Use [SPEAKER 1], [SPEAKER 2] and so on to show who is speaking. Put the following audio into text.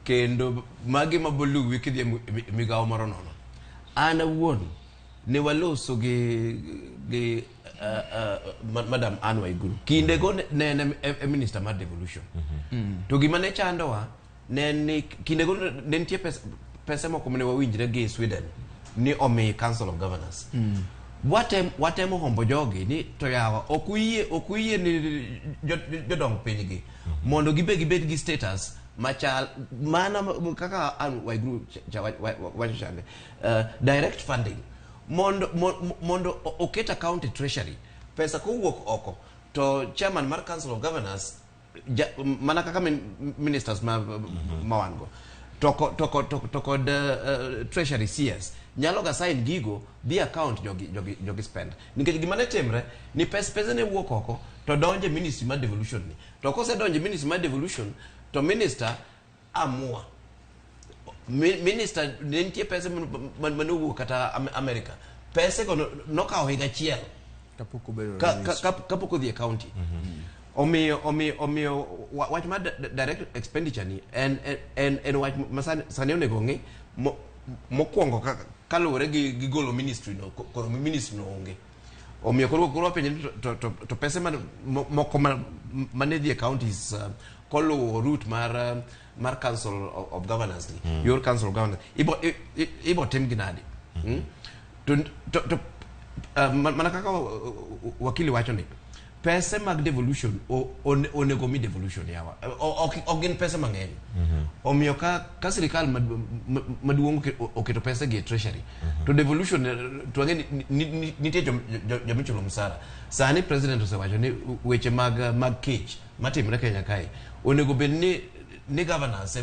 [SPEAKER 1] Kendo magi maboluwi kidhi e migawo moro nono. An awuon ne waloso gi Madam Anne Waiguru. Kinde go ne en e minister mar devolution. To gima ne chandowa ne en ni kinde go ne nitie pesa moko mane wawinjre gi Sweden ni omi Council of Governors. Watemo hombo jogi ni to yawa ok uyie ni jodong pinygi mondo gibe gibed gi status machal mana kaka Anne Waiguru cha wacho chande, direct funding mondo oket account e treasury, pesa kowuok oko to chairman mar Council of Governors ja, mana kaka ministers ma wan go to kod treasury CS nyalo ga sign gigo dhi account jogi spend, nikech gima ne timre ni pesa ne wuok oko to donje ministry mar devolution ni, to kosedonje ministry mar devolution to minister amua. Minister ne nitie pesa mane owuok kata America, pese go nokawo higa achiel
[SPEAKER 2] kapok obedo released.
[SPEAKER 1] Kapok odhi e county. Omiyo wach mar direct expenditure ni en wach ma sani onego ng'i mokwongo kaluwore gi golo ministry no. Koro ministry no onge, omiyo koro wapenjo ni to pese moko mane dhi e counties, koluwo route mar Council of Governors ni, yor Council of Governors ibo tim gi nade? To mana kaka wakili wacho ni pese mag devolution onego mi devolution yawa, ok gin pese mang'eny. Omiyo ka sirikal maduong' oketo pese gi e treasury to devolution, to ang'e ni nitie jomichulo msara. Sani president osewacho ni weche mag kech matimre Kenya kae onego bed ni governors.